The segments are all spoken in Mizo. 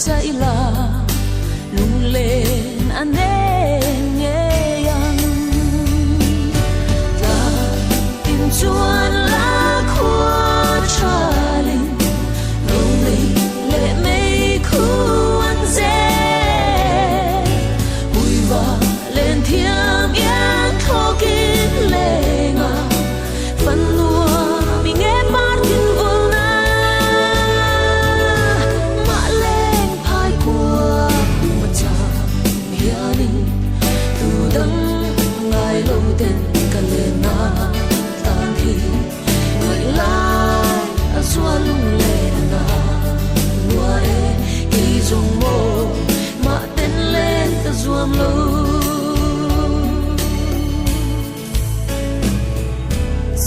Ila lunglen a nem ngei ang. Tlang tin chuan la khua thalin romei leh mei khu an zel. Huiva len thiam iang thlawkin leng a fan nuam i nge par tin vulna. Mah leng phai khua ma chang hianin tu dang ngai lo ten ka len na tlang hi ngaih lai a zual lung len a lua e kei zawng maw mah ten len ka zuam lo.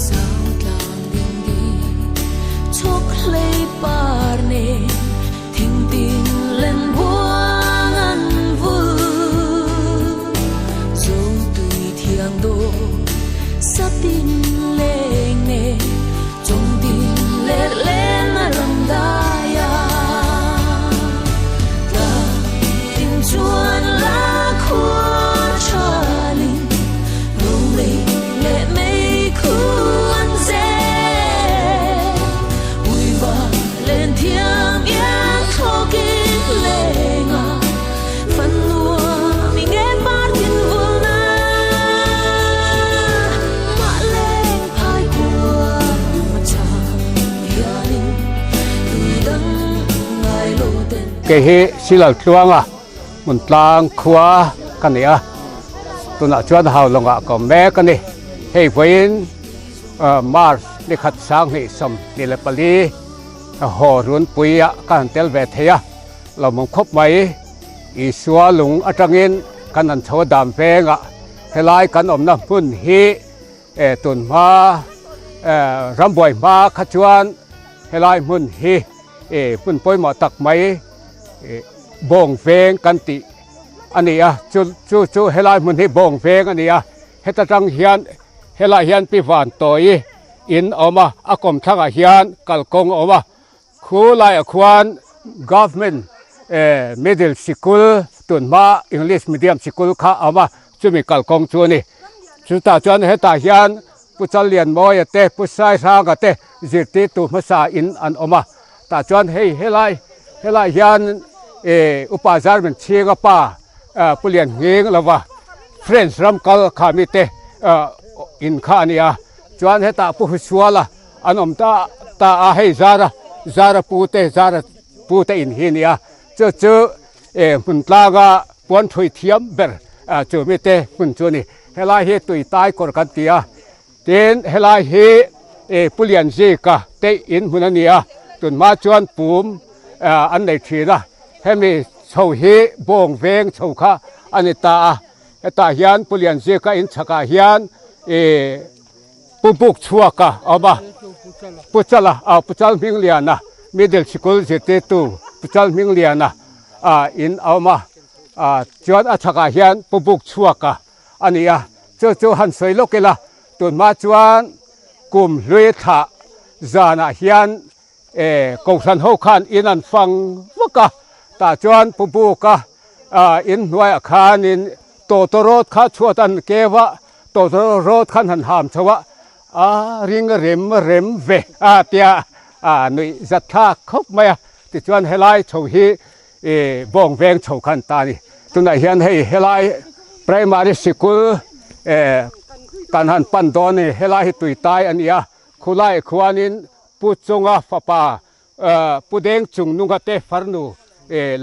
Sautlang ding ding chhawk hlei par nen thing tin len buang an vul. Zo tui thiang daw sa tin leng nen chawng din let len a ram dai a. Tlang tin chuan la khua thalin romei leh mei khu an zel. Huiva len thiam iang thlawkin leng a fan nuam i nge par tin vulna. Mah leng phai khua ma chang hianin tu dang ngai lo ten. Kei hi Silal Tluanga hmun tlang khua ka ni a, tunah chuan hau lawngah ka awm mek a ni. Hei vawiin March ni khat 2024 haw runpuiah ka han tel ve thei a, lawmawm khawp mai. Isua lung atangin kan han chho a dam vengah helai kan awmna hmun hi tunhma rambuai hma kha chuan helai hmun hi hmun pawimawh tak mai bawng veng kan tih a ni a, chu chu chu helai hmun hi bawng veng a ni a, heta tang hian helai hian pi van tawi in a awm a, a kawmthlangah hian kalkawng a awm a. Khu laiah khuan Government Middle Sikul tunhma English Medium Sikul kha a awm a, chumi kalkawng chu a ni. Chutah chuan hetah hian Pu Challianmawia te, Pu Saihranga te zirtirtu hmasa in an awm a. Tah chuan hei helai helai hian Upa Zarman Chhinga pa Pu Lianhnging lova French ram kal kha mite in kha a ni a. Chuan hetah Pu Husuala An awm ta ta a, hei Zara, Zara pu te, Zara pu te in hi a ni a, chu chu eh hmun tlanga puan thui thiam ber chu mi te hmun chu a ni. Helai hi tui tai kawr kan ti a, tin helai hi eh Pu Lianzika te in hmun a ni a, tunhma chuan pum an nei thin a, hemi chho hi bawng veng chho kha a ni ta a, hetah hian Pu Lianzika in chhakah hian eh Pu Buk chhuak a awm a, Pu Chala a Pu Chal Hmingliana Middle Sikul zirtirtu Pu Chal Hmingliana a in a awm a, chuan a chhakah hian Pu Buk chhuak a a ni a, chu chu han sawi lawk ila tunhma chuan kum hlui thlah zanah hian e Kohhran ho khan in an fang vak a, tah chuan Pu Buka in hnuaiah khanin tawtawrawt kha chhuat an keu a, Tawtawrawt khan han ham chho a, a ring rem rem ve a tia a nuih zat thlak khawp mai a, tichuan helai chho hi bawng veng chho khan ta a ni. Tunah hian hei helai primary sikul kan han pan dawn a ni, helai hi tuitai a ni a, khulai khuanin Pu Chunga fapa Pu Deng Chung Nunga te farnu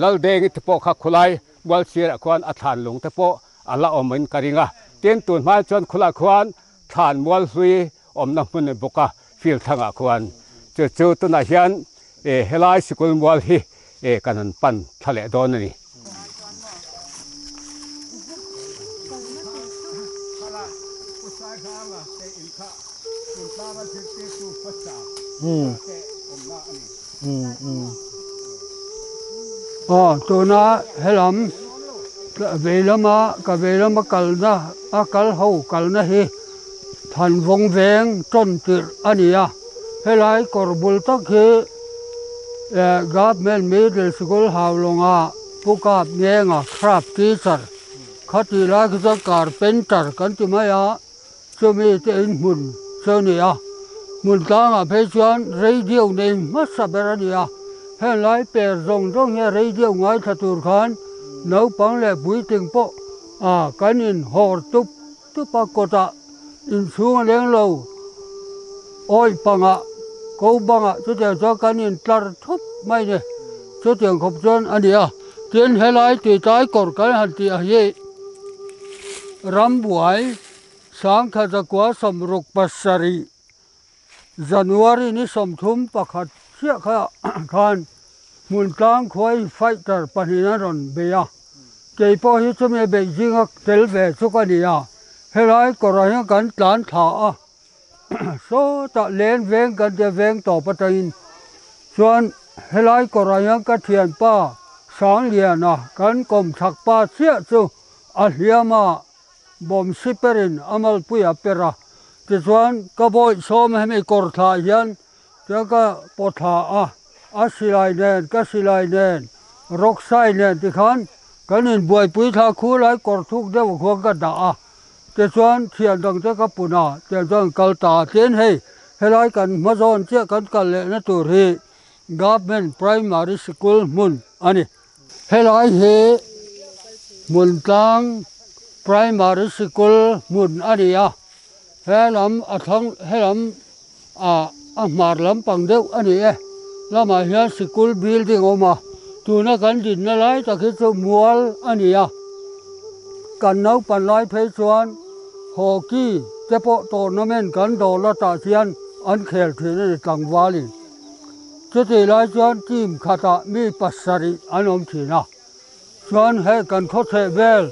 Laldeng te pawh kha khulai mualsirah khuan a thlan lung te pawh a la awm in ka ring a. Tin, tun hma chuan khulai khuan thlan mual hlui awmna hmun a ni bawk a, field thlangah khuan. Chu chu tunah hian helai sikul mual hi kan han pan thla leh dawn a ni. Aw tuna helam veilama ka veilama kalna a kal ho kalna hi Thanvawng veng tawn tirh a ni a, helai kawr bul tak hi. Government Middle School Haulawngah Pu Kap Ngenga craft teacher kha tih lai khi chuan carpenter kan ti mai a, chumi te in hmun chu a ni a. Hmun tlangah phei chuan radio nei hmasa ber a ni a, heng lai per zawng zawng hian radio ngaithla tur khan naupang leh puitling pawh kan inhawr tup tup a, kawtah inchhung a leng lo awih pangah ko bangah chutiang chuan kan intlar thup mai a ni. Chutiang khawp chuan a ni a, tin helai tuitlai kawr kan han tih ah hi rambuai sangkhat zakua 67 January ni 31 chiah kha khan Hmuntlang khuai fighter pahnih an rawn bei a, kei pawh hi chumi beih zinga tel ve chu ka ni a, helai kawrah hian kan tlan thla a, sawtah leng veng kan tia veng tawp atangin chuan helai kawrah hian ka thianpa Sangliana kan kawmchhak pa chiah chu a hliam a. Bawm siperin a malpui a per a, tichuan ka bawih sawm hemi kawr thlah hian chuan ka paw thla a, a silai nen ka silai nen rawksai nen tikhan kan inbuaipui thla khu lai kawr thuk deuh khuan ka dah a, tichuan thian dang te ka pun a, tiang chuan kan kal ta a, tin hei helai kan hma zawn chiah kan kal lehna tur hi Government Primary Sikul hmun a ni. Helai hi Hmuntlang Primary Sikul hmun a ni a, helam a thlang helam ah a hmar lampang deuh a ni e. Lamah hian sikul building a awm a, tuna kan dinna lai tak hi chu mual a ni a. Kan naupan lai phei chuan hockey te pawh tournament kan dawl atah hian an khel thin a ni tlangvalin. Chutih lai chuan team khatah mi pasarih an awm thin a, chuan hei kan khawchheh vel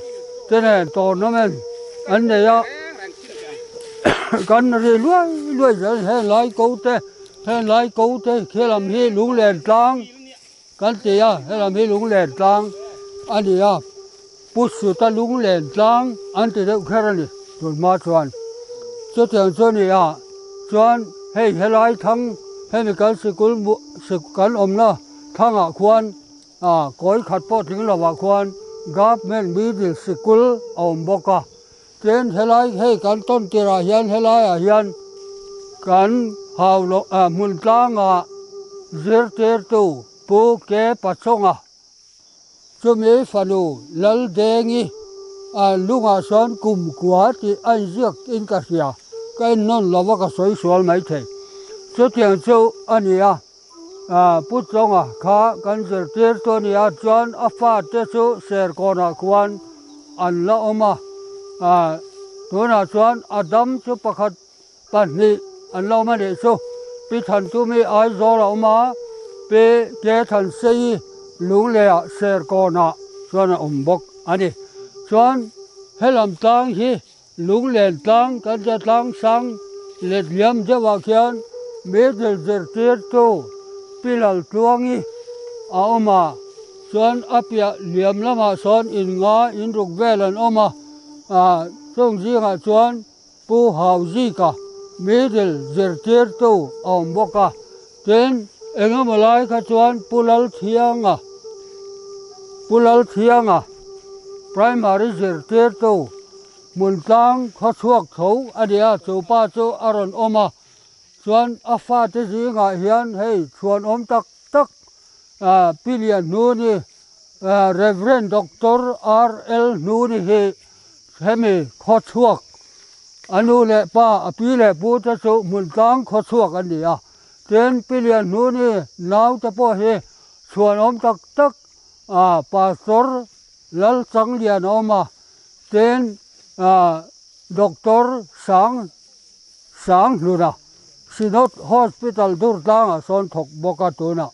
te nen tournament an nei a, kan ri luai luai zel heng lai ko te heng lai ko te khilam hi lunglen tlang kan ti a, helam hi lunglen tlang a ni a, Pu Suta lunglen tlang an ti deuh kher a ni tun hma chuan. Chutiang chu a ni a, chuan hei helai thang hemi kan sikul kan awmna thangah khuan ah kawi khat pawh tling lovah khuan Government Middle Sikul a awm bawk a. Tin helai hei kan tawn tirah hian helaiah hian kan hau loh ah hmun tlangah zirtirtu Pu Ke Pachawnga Chumi fanu Laldengi a lungah sawn kum kua tih a inziak in ka hria, ka ennawn lo va ka sawi sual maithei. Chutiang chu a ni a, Pu Chawnga kha kan zirtir chu a ni a, chuan a fate chu Serkawnah khuan an la awm a, tunah chuan a dam chu pakhat Pahnih an lo awm a nih chu. Pi Thanchumi Aizawl a awm a, Pi Ke Thanseii Lungleiah Serkawnah chuan a awm bawk a ni. Chuan helam tlang hi Lunglen tlang kan tia tlang sang letliam deuhah khian Middle zirtirtu Pi Laltluangi a awm a, chuan a piah liam lamah sawn in nga in ruk vel an awm a, chung zingah chuan Pu Hauzika middle zirtirtu a awm bawk a, tin engemaw lai kha chuan Pu Lalthianga, Pu Lalthianga primary zirtirtu Hmuntlang khawchhuak tho a ni a, chu pa chu a rawn awm a, chuan a fate zingah hian hei chhuanawm tak tak Pi Lianhnuni, Rev. Doctor RL Hnuni hi Hemi khawchhuak a nu leh pa, a pi leh pu te chu hmuntlang khawchhuak an ni a. Tin, Pi Lianhnuni nau te pawh hi chhuanawm tak tak a Pastor Lalchanglian a awm a. Tin, Doctor Sang Sanghluna Synod Hospital Durtlangah sawn thawk bawk a tunah.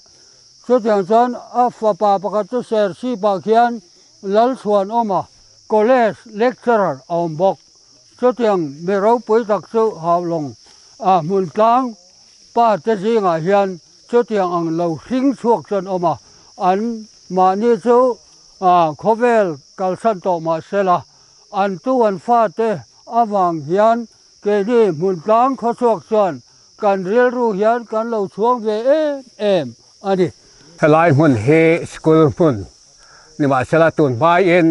Chutiang chuan a fapa pakhat chu Serchhipah khian Lalchhuanawma College lecturer a awm bawk. Chutiang mi ropui tak chu Haulawng ah hmun tlang pa te zingah hian chutiang ang lo hring chhuak chuan awm a, an mahni chu khawvel kalsan tawh mah sela, an tu an fate avang hian keini hmun tlang khawchhuak chuan kan rilru hian kan lo chhuang ve em em a ni. Helai hmun hi school hmun nimahsela tun hmaiin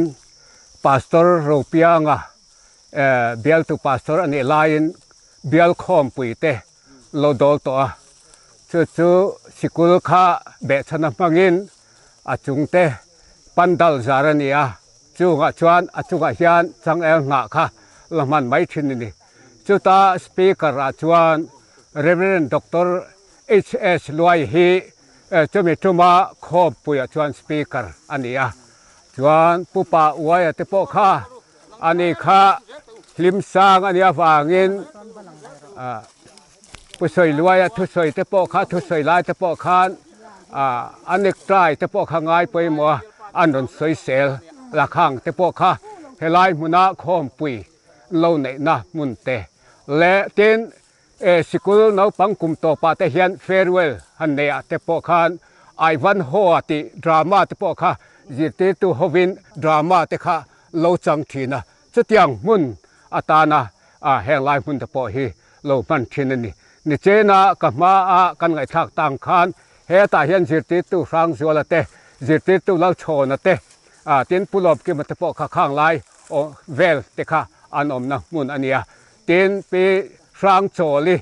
Pastor Ropianga bialtu pastor a nih laiin bial khawmpui te lo dawl tawh a, chu chu sikul kha behchhana hmangin a chungte pandal zar a ni a, chungah chuan a chungah hian changel nghah kha la hman mai thin a ni. Chuta speaker ah chuan Rev. Doctor HS Luai hi chumi tuma khawmpuiah chuan speaker a ni a, chuan Pu Pa Uaia te pawh kha Ani kha hlim sang a nih avangin Pu Sawiluaia thusawi te pawh kha thusawi lai te pawh khan a necktie te pawh kha ngai pawimawh a, an rawn sawisel lakhang te pawh kha helai hmuna khawmpui lo neihna hmun te leh tin Sikul naupang kum tawpah te hian farewell han nei ah te pawh khan Ivanhoe tih drama te pawh kha zirtirtu hovin drama te kha lo chang thin a, chutiang hmun atana heng lai hmun te pawh hi lo hman thin a ni. Nichena ka hma a kan ngaihthlak tang khan hetah hian zirtirtu Hrangzuala te, zirtirtu Lalchhawna te, tin Pu Lawmkima te pawh kha khang lai vel te kha an awmna hmun a ni a. Tin, Pi Hrangchawli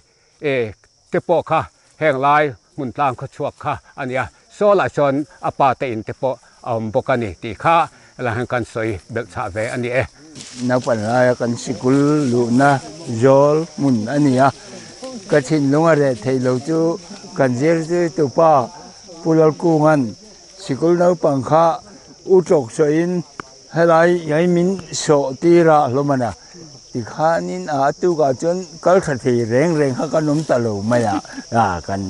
te pawh kha heng lai hmun tlang khaw chhuak kha a ni a, Sawlah chuan a pa te in te pawh a awm bawk a ni tih kha helai hian kan sawi belh chhah ve a ni e. Naupan laia kan sikul luhna zawl hmun a ni a, ka thinlung a reh theih lo chu kan zirtirtu pa Pu Lalkunga'n sikul naupang kha u tawk sawiin Helai ngai min sawh tir a hlawm a na, tikhanin a tukah chuan kal tha thei reng reng kha kan awm ta lo mai a, a kan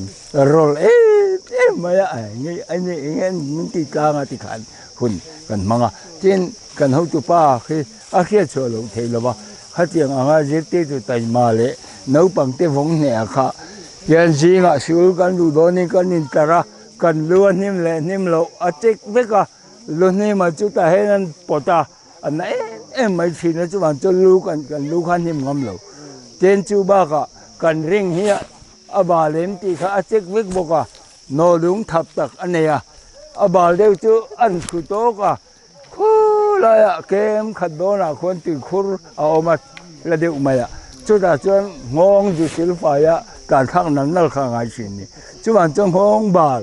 rawl em em mai a, enge enge min ti tlang a tikhan hun kan hmang a, tin kan hotupa khi a hriat chhuah loh theih lo va, khatiang anga zirtirtu taima leh naupang te vawng hneh kha hian zingah sikul kan luh dawnin kan intlar a, kan lu a hnim leh hnim loh a check vek a. Lu hnima chu tah hian an pawt a, a na em em mai thin a, chuvang chuan lu kan kan lu kha a hnim ngam lo. Tin chu bakah kan ring hi a bal em tih kha a check vek bawk a, naw lung thap tak a nei a, a bal deuh chu a rawn thu tawk a, khulaiah kem khat dawnah khuan tuikhur a awm a la deuh mai a, chutah chuan nghawng zu silfaia tlan thlak nal nal kha a ngai thin a ni. Chuvang chuan nghawng bal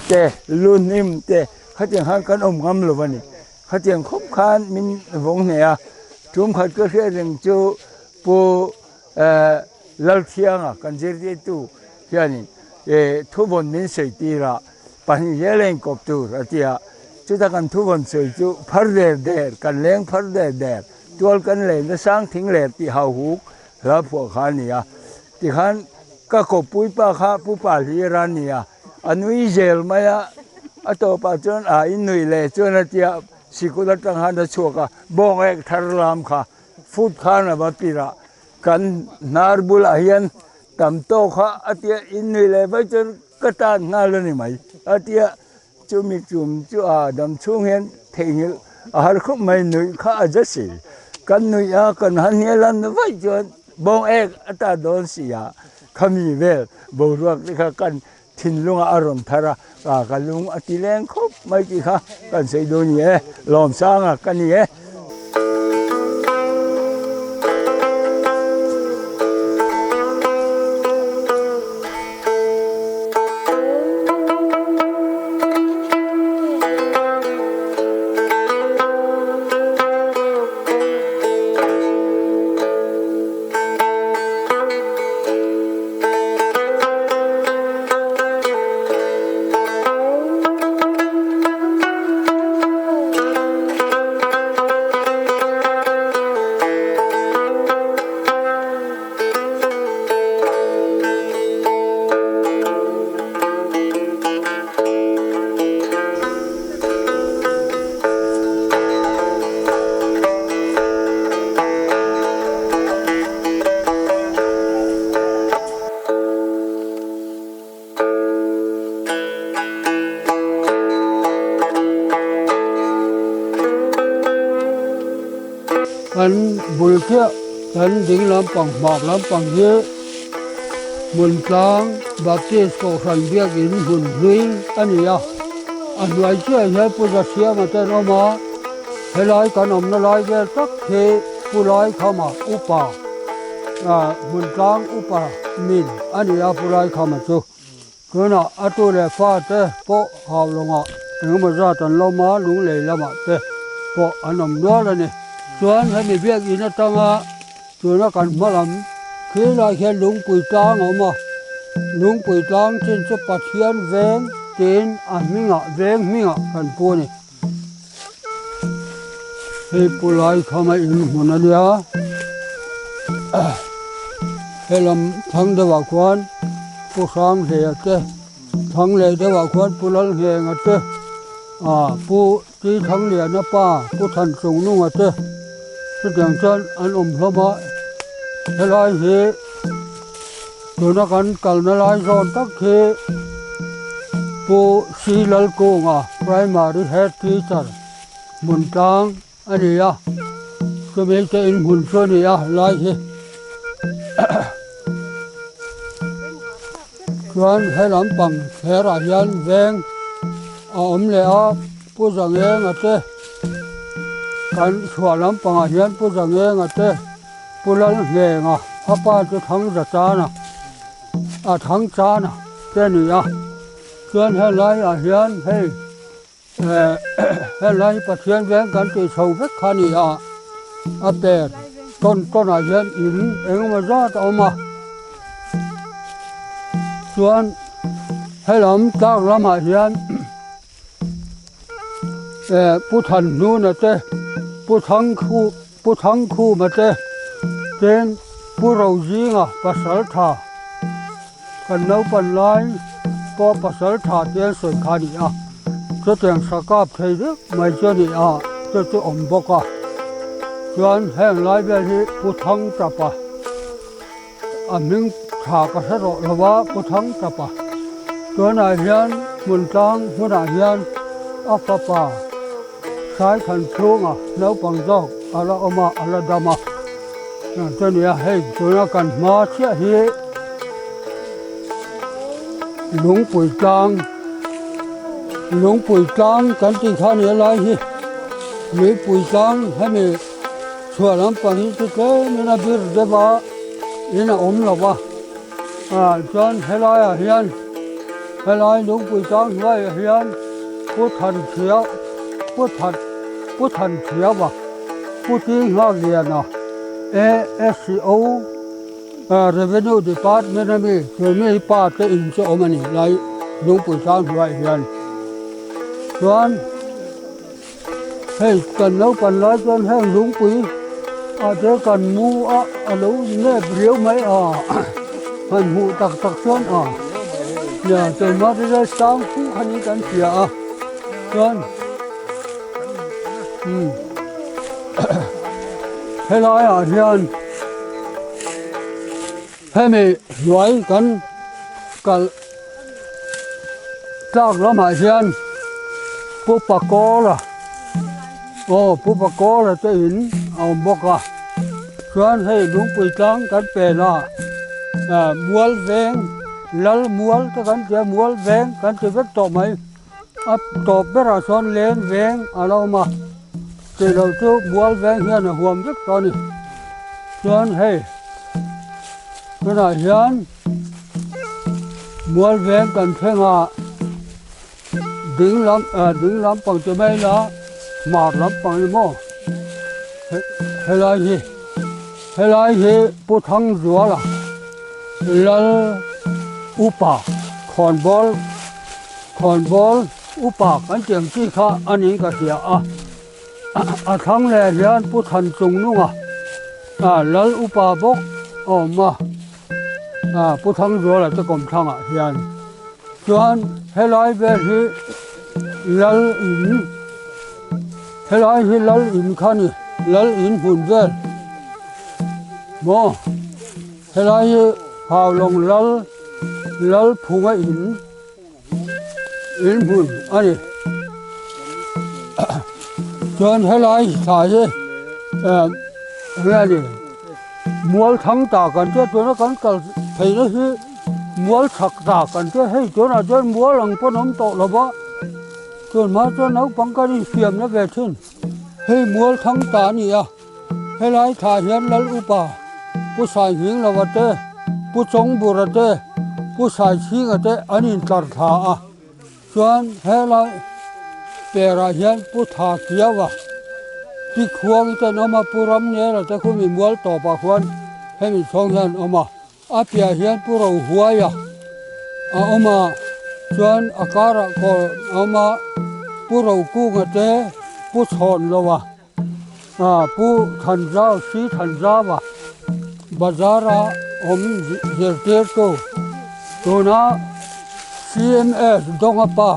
te lu hnim te Khatiang khan kan awm ngam lo a ni. Khatiang khawp khan min vawng hneh a, tum khat ka hriat reng chu Pu Lalthianga kan zirtirtu hianin thuvawn min sawi tir a, pahnih zel a inkawp tur a ti a, chuta kan thuvawn sawi chu phar der der, kan leng phar der der, tual kan len a sang thing ler tih hau huk hla phuah kha a ni a. Tikhan ka kawppui pa kha Pu Pahlir a ni a. A nui zel mai a, a tawpah chuan a innui leh chuan a tia sikul atang khan a chhuak a, bawng ek thar lam kha foot khan a va pir a, kan hnar bulah hian tam tawk kha a tia innui leh vai chuan ka tan nghal a ni mai a tia chumi tum chu a dam chhung hian theihnghilh a har khawp mai nuih kha a za si, kan nuih a kan han hnial an vaih chuan bawng ek a ta dawn si a. Khami vel boruak te kha kan thinlungah a rawn thar a, ka lung a ti leng khawp mai tih kha kan sawi dawn ni e, Lawmsanga ka ni e. Kan bul chiah kan ding lampang hmar lampang hi Hmuntlang Baptist Kohhran Biakin hmun hlui a ni a. A hnuai chiah hian Pu Zasiama te an awm a, helai kan awmna lai vel tak hi Pu Laikhama upa Hmuntlang upa min a ni a Pu Laikhama chu. Tunah a tu leh fa te pawh Haulawngah engemaw zat an lawm a, Lunglei lamah te pawh an awm nual a ni. Chuan hemi biakinn atanga Tuna kan hma lam khilaiah hian lungpui tlang a awm a, lungpui tlang chin chu Pathian veng tiin a hmingah veng hmingah kan pu a ni. Hei pu lai khama in hmun a nia, helam thlang deuhah khuan Pu Hranghlea te, thlang leh deuhah khuan Pu Lalnghenga te, ah Pu Tui Thangliana pa Pu Thanchungnunga te chutiang chuan an awm hlawm a, helai hi tuna kan kalna lai zawn tak hi Pu Si Lalkunga Primary Head Teacher hmun tlang a ni a, chumi te in hmun chu a ni a lai hi. Chuan he lampang thlerah hian veng a awm leh a, Pu Zangenga te kan chhuah lampangah hian Pu Zangenga te Pu Lalnghenga a pa chu Thangza Chana a Thang Chana te a ni a, chuan helaiah hian hei Helai hi Pathian veng kan tih chho vek kha a ni a, a per tawn tawnah hian in engemaw zat a awm a, chuan helam tlak lamah hian Pu Thanhnuna te Pu Thangkhu Pu Thangkhuma te tin Pu Rozinga pasal tha Kan naupan lai pawh pasal tha te an sawi kha a ni a, chutiang sa kap thei vek mai chu a ni a, chu chu awm bawk a. Chuan heng lai vel hi Pu Thang Tapa a hming tha ka hre rawh lo a, Pu Thang Tapa. Tunah hian hmun tlang hmunah hian a fapa Saithan chhunga naupang zawk a la awm a, a la dam a. Chunia hei tuna kan hma chiah hi lungpui tlang lungpui tlang kan tih kha nia lai hi luipui tlang hemi chhuah lampang hi chu tlem in a bir deuh a in a awm lo va ah chuan helaiah hian helai lungpui tlang hnuaiah hian Pu Thanchhia Pu Than Pu Thanchhiava Pu Tinghak Liana ASCO Revenue Department a mi chu mi pa te in chu awm a ni lai lungpui tlang hnuaiah hian chuan hei kan naupan lai chuan heng lungpui ah te kan mu a a lo nep riau mai a han hmuh tak tak chuan a nia chawhma te chuan sang puk a ni kan hria a chuan umm helai ah hian hemi hnuai kan kal tlak lamah hian Pu Pakawla aw Pu Pakawla te in a awm bawk a chuan hei lungpui tlang kan pen a ah mual veng lal mual te kan tia mual veng kan ti vek tawh mai. A tawp berah chuan leng veng a lo awm a, tih loh chu mual veng hian a huam vek tawh a ni. Chuan hei tunah hian mual veng kan thleng a, ding lam ah ding lampang ti mai ila hmar lampang ni maw helai hi helai hi Pu Thangzuala Lal upa khawnbawl Khawnbawl upa kan tih ang chi kha a niin ka hria a, a thlang leh hian Pu Than Chungnunga Lal upa bawk a awm a, Pu Thangzuala te kawmthlangah hian chuan helai vel hi Lal in helai hi Lal in kha a ni, Lal in hmun vel maw helai hi Haulawng Lal Lalphunga in. In hmun a ni. Chuan helai thla hi enge a ni mual thang ta kan tia tuna kan kal theihna hi mual chhak ta kan tia hei tunah chuan mual ang pawn awm tawh lo va. Tunhma chuan naupang kan infiamna ve thin. Hei mual thang ta a ni a, helai thlah hian Lal Upa Pu Sainghing-lova te, Pu Chawngbura te, Pu Saichhinga te an intlar thla a. Chuan helai perah hian Pu Tha Kiaua ti khuang te an awm a, Pu Ramnela te khu mi mual tawpah khuan hemi chhawng hian an awm a. A piah hian Pu Rohuaia a awm a, chuan a karah kawl a awm a, Pu Rokunga te, Pu Chhawnloa, Pu Thanzau, Sri Thanzaua bazara awm zirtirtu tuna CMS Dawnga pa,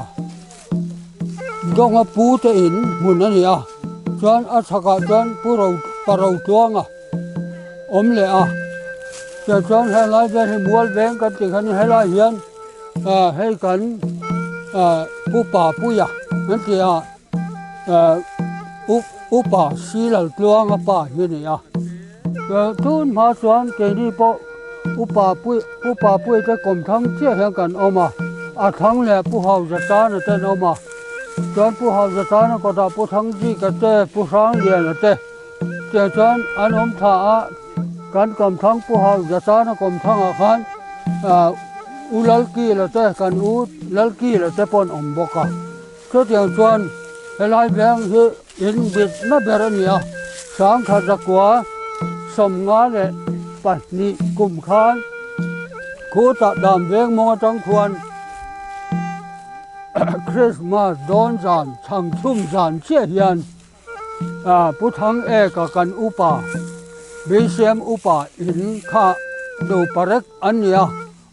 Dawnga pu te in hmun a ni a, chuan a chhakah chuan Pu Ro, Pa Rotluanga. awm leh a tiah chuan helai vel hi mual veng kan tih khan helai hian ah hei kan ah pu papuia an tih a ah upa silal tluanga pa hi a ni a tun hma chuan keini pawh upa pui pu papuia te kawm thang chiah hian kan awm a a thlang leh pu hauza tana te an awm a chuan pu hauza tana kawtah pu thangzika te pu hrangliana te. Tiah chuan an awm tha a, kan kawmthlang Pu Hau Zasana kawmthangah khan U Lalkila te kan U Lalkila te pawh an awm bawk a. Chutiang chuan helai veng hi in bitna ber a ni a, Sangkhat zakua 52 kum khan khutah dam veng mawng atang khuan Christmas dawn zan chhangchhum zan chiah hian Pu Thang Eka kan upa, BCM upa in kha nu parek an ni a,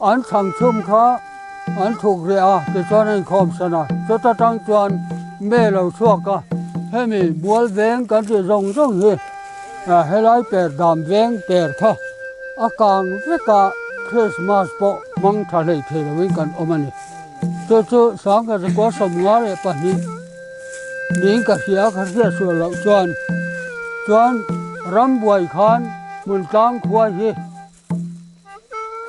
an chhang chhum kha an thuk reh a, tichuan a inkhawm san a, chuta tang chuan me lo chhuak a, hemi mual veng kan tih zawng zawng hi helai per dam veng per kha a kang vek a, Christmas pawh hmang tha hlei thei lovin kan awm a ni. Chu chu 1952 Niin ka hria ka hriat sual loh chuan chuan rambuai khan Hmuntlang khua hi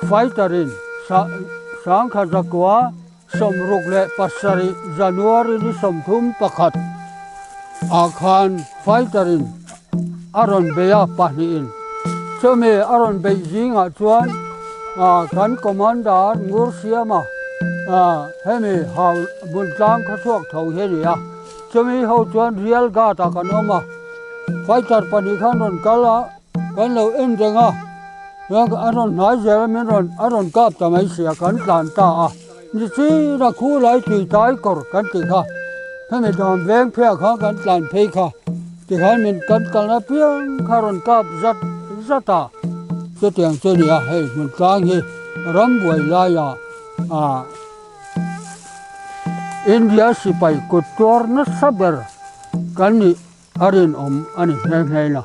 fighter in 1967 January ni 31 ah khan fighter in a rawn bei a pahnih in chumi a rawn beih zingah chuan kan commander Ngursiama hemi hau Hmuntlang khawchhuak tho hi a ni a, chumi ho chuan Real Guard ah kan awm a, fighter pahnih khan rawn kal a, kan lo en reng a, a rawn hnai zel a min rawn a rawn kap ta mai sia kan tlan ta a, ni chin a khu lai tui tai kawr kan tih kha, hemi dan veng pheiah khan kan tlan phei kha, tikhan min kan kalna piang kha rawn kap zat zat a, chutiang chu a ni a, hei Hmuntlang hi rambuai laiah ah. India sipai kut tuar nasa ber kan nih a rinawm a ni nghe nghe la.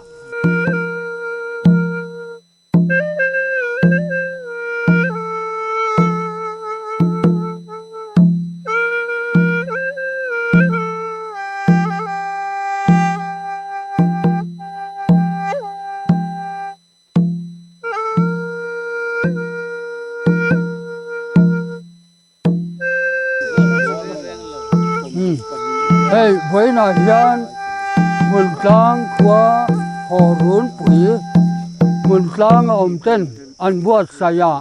Hei vawiinah hian Hmuntlang khua haw runpui Hmuntlang a awm ten an buatsaih a,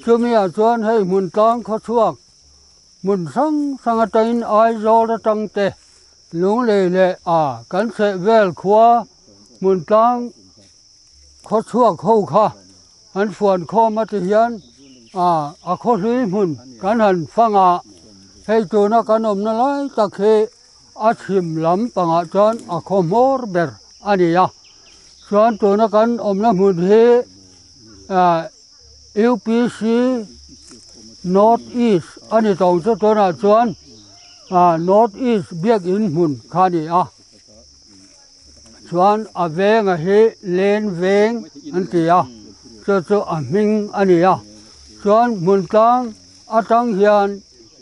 chumi ah chuan hei Hmuntlang khawchhuak hmun hrang hrang atangin Aizawl atang te Lunglei leh a kan chheh vel khua Hmuntlang Khawchhuak ho kha an fuan khawm a ti hian a khawhlui hmun kan han fang a, hei tuna kan awmna lai tak hi a chhim lam pangah chuan a khaw hmawr ber a ni a, chuan tuna kan awmna hmun hi UPC North East a ni tawng chu tunah chuan North East biakin hmun kha a ni a. Chuan a venga hi len veng an ti a, chu chu a hming a ni a. Chuan Hmuntlang atang hian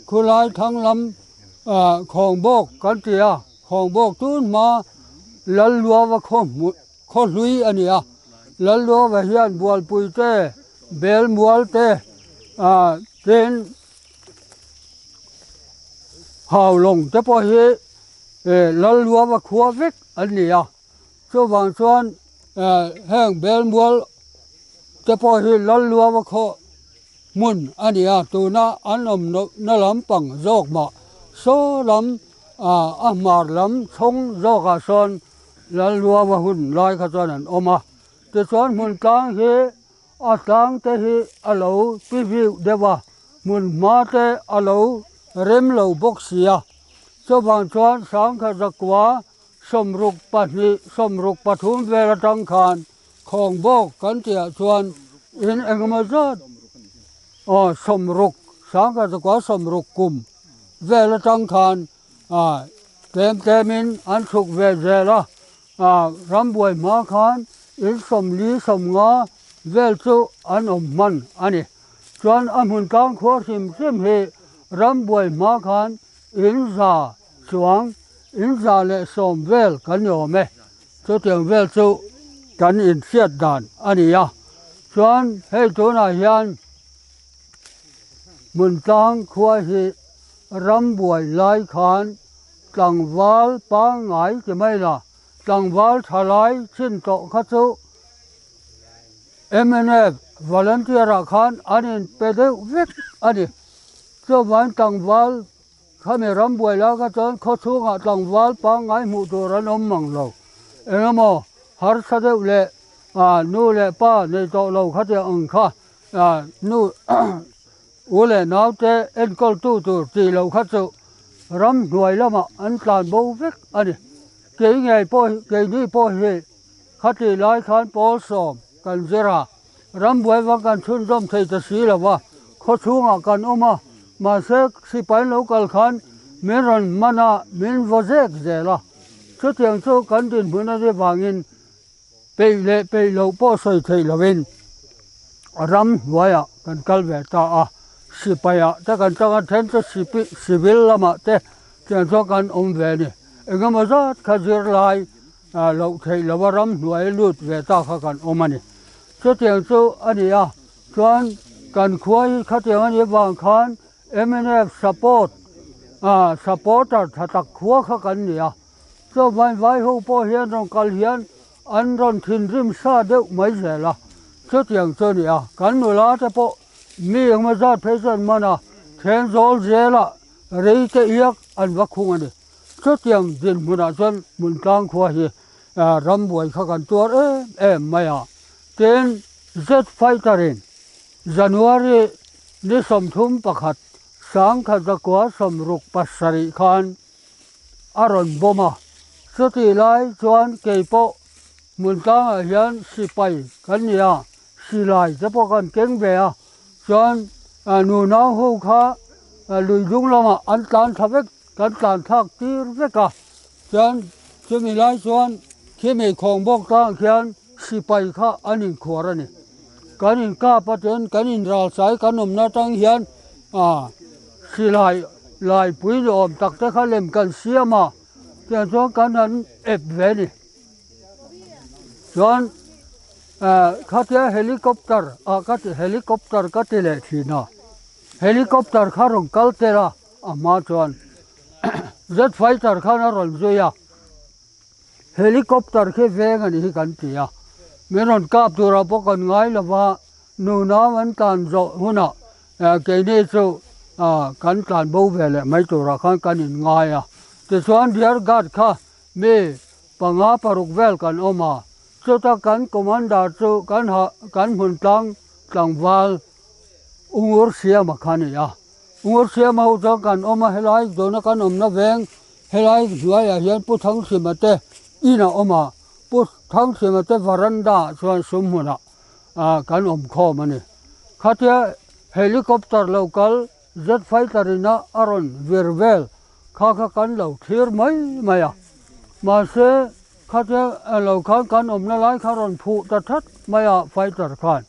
khulai thang lam ah Khawngbawk kan ti a, Khawngbawk tun hma Lalluava khaw hmuh khaw hlui a ni a. Lalluava hian Bualpui te, Belmual te ah ten. Haulawng te pawh hi Lalluava khua vek an ni a, chuvang chuan heng Belmual te pawh hi Lalluava khaw hmun a ni a, tuna an awm lohna lampang zawk mah saw lam a hmar lam chhawng zawkah sawn Lalluava hun lai kha chuan an awm a, tichuan hmun tlang hi a tlang te hi a lo ti viu deuh a, hmun hma te a lo rem lo bawk si a, chuvang chuan sangkhat zakua 62 63 vel atang khan Khawngbawk kan tihah chuan in engemaw zat aw 60 sangkhat zakua 60 kum vel atang khan tlem tlemin an chhuk ve zel a, rambuai hma khan in 40 50 vel chu an awm hman a ni. Chuan a hmun tlang khua hrim hrim hi rambuai hma khan in za chuang in 110 vel kan ni awm e. Chutiang vel chu kan inhriat dan a ni a. Chuan hei tunah hian hmun tlang khua hi rambuai lai khan tlangval pangngai ti mai la, tlangval tha lai chin tawh kha chu mnf volunteer ah khan an inpe deuh vek a ni. Chuvangin tlangval Khami rambuai lai kha chuan khaw chhungah tlangval pangngai hmuh tur an awm mang lo. Eng emaw harsa deuh leh nu leh pa nei tawh lo kha tiang ang kha nu u leh naute enkawltu tur tih loh kha chu ramhnuai lamah an tlan bo vek a ni. Kei ngei pawh keini pawh hi khatih lai khan pawl sawm kan zir a. Rambuai vang kan chhunzawm thei ta si lo va, khaw chhungah kan awm a, mahse sipai lo kal khan min rawn hman a, min vaw zek zel a. Chutiang chu kan dinhmun a nih vangin peih leh peih loh pawh sawi theih lovin ram hnuaiah kan kal ve ta a, sipaiah te kan tang a, then chu civil lamah te tiang chuan kan awm ve a ni. Engemaw zat kha zirlai loh theih lova ram hnuai lut ve ta kha kan awm a ni. Chutiang chu a ni a, chuan kan khua hi khatiang a nih vang khan mnf support supporter tha tak khua kha kan ni a. Chuvangin vai ho pawh hian rawn kal hian an rawn thinrim sa deuh mai zel a, chutiang chu a ni a. Kan nula te pawh mi engemaw zat phei chuan man a, Thenzawl zelah rei te iak an va khung a ni. Chutiang dinhmunah chuan Hmuntlang khua hi rambuai kha kan tuar em em mai a. Tin, Jet Fighter-in January ni 31 1967 khan a rawn bawm a. Chutih lai chuan kei pawh Hmuntlangah hian sipai kan ni a, silai te pawh kan keng ve a. Chuan nunau ho kha lui dung lamah an tlan thla vek. Kan tlan thlak tir vek a, chuan chumi lai chuan khimi khawng bawk tlang khian sipai kha an inkhuar a ni. Kan inkap a chuan kan inral sai kan awmna atang hian ah silai laipui ni awm tak te kha lem kan siam a, tiang chuan kan han ep ve a ni. Chuan ah khatia helicopter ah ka ti helicopter ka ti leh thin a, helicopter kha rawn kal tel a. A hma chuan jet fighter khan a rawn zui a, helicopter khi veng a nih hi kan ti a, min rawn kap turah pawh kan ngai lo va, nunau an tlan zawh hunah keini chu kan tlan bo ve leh mai turah khan kan in ngai a, tichuan rear guard kha mi panga paruk vel kan awm a, chuta kan commander chu kan hah kan hmun tlang tlangval Ungur Siama kha a ni a. Ungur Siama ho chuan kan awm a, helai zawhna kan awmna veng helai hnuaiah hian Pu Thanghrima te in a awm a, Pu Thanghrima te varanda ah chuan sum hmunah kan awm khawm a ni. Khatia helicopter lo kal jet fighter ina a rawn vir vel kha kha kan lo thlir mai mai a, mahse khatia lo khan kan awmna lai kha rawn phuh ta that mai a fighter khan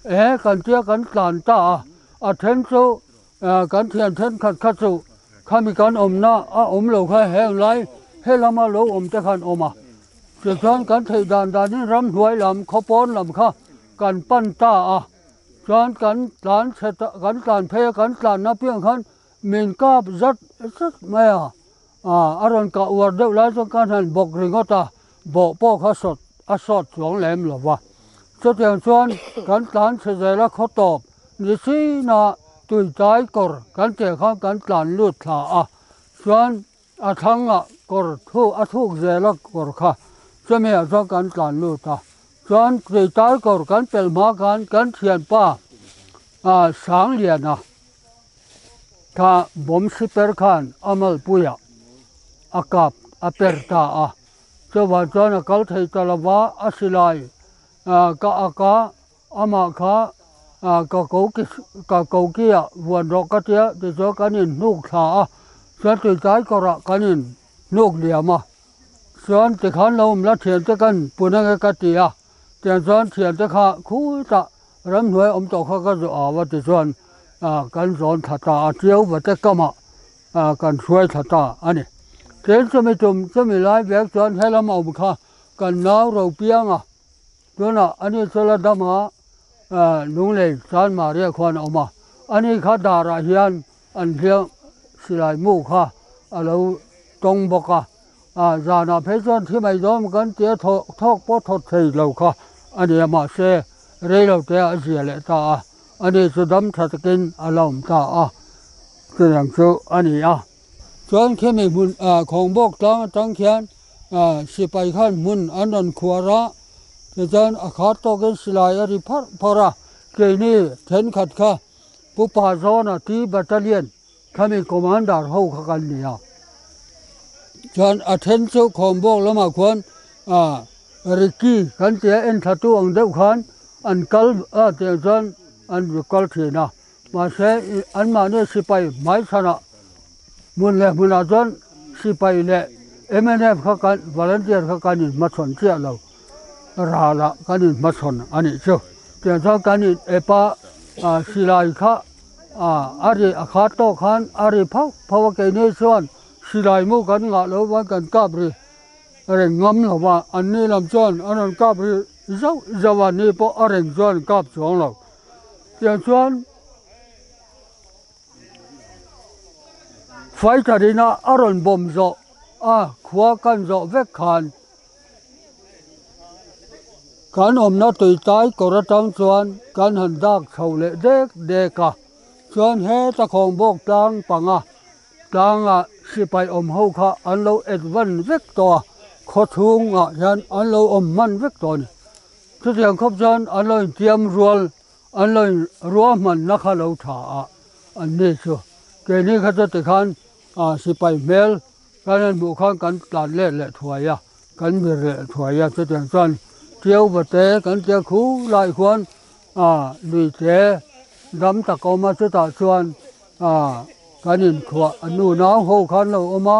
e kan tia kan tlan ta a. A then chu kan thian thenkhat kha chu khami kan awmna a awm lo kha heng lai helama lo awm te khan awm a, tichuan kan theih dan danin ramhnuai lam khawpawn lam kha kan pan ta a, chuan kan tlan chhe ta kan tlan phei a kan tlanna piang khan. min kap zat zat mai a, a rawn kah uar deuh lai chuan ka hnan bawk ringawt a, bawh pawh kha sawt a sawt chuang lem lo va. Chutiang chuan kan tlan chhe zel a khaw tawp ni chin a tuitai kawr kan teh khan kan tlan lut thla a, chuan A thlangah kawr thu a thuk zel a kawr kha chumi ah chuan kan tlan lut a, chuan tuitai kawr kan pel hma khan kan thianpa ah Sangliana kha bawm siper khan a malpuiah a kap a per ta a, chuvang chuan a kal thei ta lova a silai ka ak a. Amah kha ka ko ka ko ki ah vuan rawh ka tia tichuan kan in hnuk thla a, chuan tuitlai kawrah kan in hnuk liam a, chuan tikhan lo awm la thiante kan pun ange ka ti a, tiang chuan thiante kha khutah ramhnuai awm tawh kha ka zawh au a tichuan kan zawn thla ta a, Tiau vate kamah kan hruai thla ta a ni. Tin chumi tum chumi lai vek chuan helam awm kha kan nau ro piang a. Tunah ani chu la dam a, Lunglei Chan Maria khuan a awm a, ani kha darah hian an hliam silai mu kha a lo tawng bawk a, zanah phei chuan thi mai dawn kan tia thawk thawk pawh thawt thei lo kha a ni a, mahse rei lo te a zia leh ta a, ani chu dam tha takin a la awm ta a, chutiang chu a ni a. Chuan khemi hmun Khawngbawk tlang atang khian Sipai khan hmun an rawn khuar a, tichuan a khat tawkin silai a ri pharh pharh a, keini thenkhat kha Pu Pazawna T Battalion khami Commander ho kha kan ni a. Chuan a then chu Khawngbawk lamah khuan Ricky kan tia enthlatu ang deuh khan an kal a tiang chuan an ri kal thin a, mahse anmahni sipai hmaichhanah Hmun leh hmunah chuan sipai leh mnf kha kan volunteer kha kan inhmachhawn chiah lo, ralah kan inhmachhawn a nih chu. Tiang chuan kan in ep a, silai kha a ri a khat tawk khan a ri phauh phauh a, keini chuan silai mu kan ngah loh vang kan kap ri reng ngam lo va, anni lam chuan an rawn kap ri zauh zauh a, anni pawh a reng chuan an kap chuang lo. Tiang chuan. Fighter ina a rawn bawm zawh a khua kan zawh vek khan kan awmna tuitai kawr atang chuan kan han dak chho leh dek dek a, chuan heta khawngbawk tlang panga tlanga sipai awm ho kha an lo et van vek tawh a, khaw chhungah hian an lo awm hman vek tawh a ni. Chutiang khawp chuan an lo intiam rual An lo in ruahmanna kha lo tha a, an ni chu keini kha chu tikhan sipai hmel kan han hmuh khan kan tlan let leh thuai a, kan vir leh thuai a, chutiang chuan Tiau vate kan tia khu lai khuan lui te dam tak a awm a, chutah chuan kan inkhuah a nu nau ho khan lo awm a,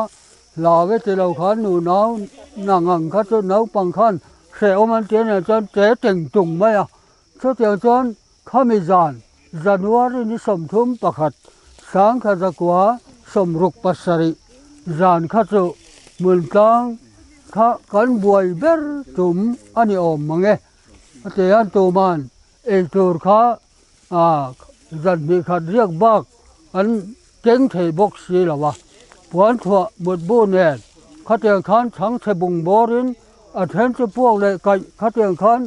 hlau e ti lo khan nu nau nang ang kha chu naupang khan hrehawm an ti a nih chuan te teng tung mai a. Chutiang chuan khami zan January ni 31 sangkha 1967 zan kha chu Hmuntlang kha kan buai ber tum a ni awm mang e. A ti a, tuman eitur kha zan hnih khat riak bak an keng thei bawk si lo a, puanthuah mutbu nen khatiang khan chhangchhe bung bawrin a then chu puak leh kaih khatiang khan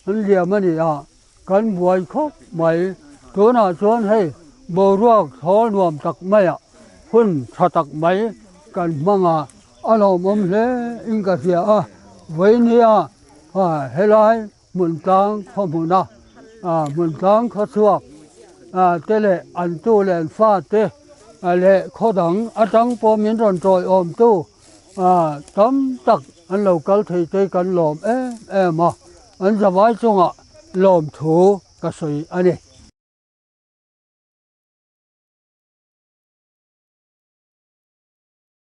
An liam a ni a, kan buai khawp mai. Tunah chuan hei boruak thawl nuam tak maiah hun tha tak mai kan hmang a, a lawmawm hle in ka hria a. Vawinia helai hmuntlang khaw hmuna hmuntlang khaw chhuak te leh an tu leh an fate leh khaw dang atang pawh min rawn tawiawmtu Tam tak an lo kal thei te kan lawm em em a, an zavai chungah lawmthu ka sawi a ni.